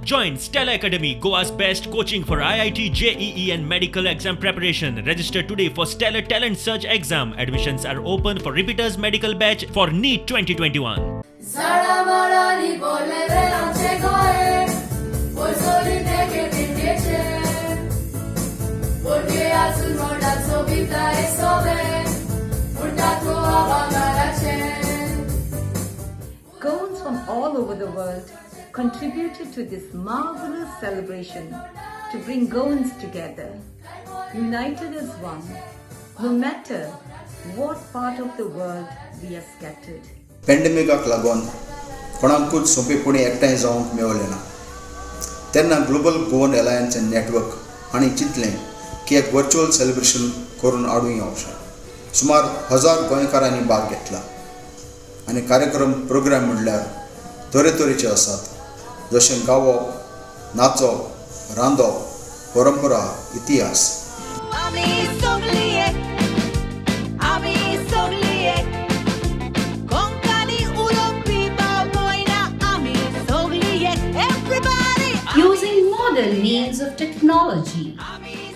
Join Stella Academy, Goa's best coaching for IIT, JEE and medical exam preparation. Register today for Stellar Talent Search exam. Admissions are open for repeaters medical batch for NEET 2021. झाडामाडांनी भरलें रे आमचें गोंय, पोरसोली तेगे दिंडेचें. भुरगे आसून म्हणटात सोबिताय सोबे, म्हणटात गोवा भांगराचें. Goans from all over the world contributed to this marvelous celebration to bring Goans together, united as one, no matter what part of the world we are scattered. पॅन्डेमिकाक लागून कोणाकूच सोंपेपणी एकठांय जावंक मेवलें ना. तेन्ना Global Goan Alliance and Network हांणी चिंतलें की एक वर्च्युअल सेलिब्रेशन करून हाडूं येवचें. सुमार 1000 गोंयकारांनी भाग घेतला आनी कार्यक्रम प्रोग्राम म्हणल्यार तरेतरेचे आसात, जशें गावप, नाचप, रांदप, परंपरा, इतिहास. आमी सगळी एक, आमी सगळी एक, कोंकणी उलोवपी भाव भयणां, आमी सगळी एक. Everybody. Using modern means of technology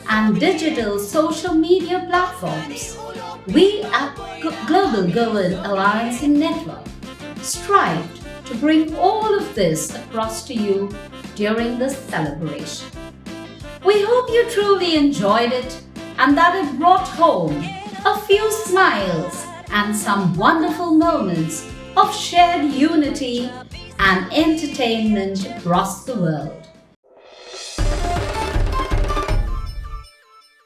and digital social media platforms, we at Global Goan Alliance and Network strived to bring all of this across to you during this celebration. We hope you truly enjoyed it and that it brought home a few smiles and some wonderful moments of shared unity and entertainment across the world.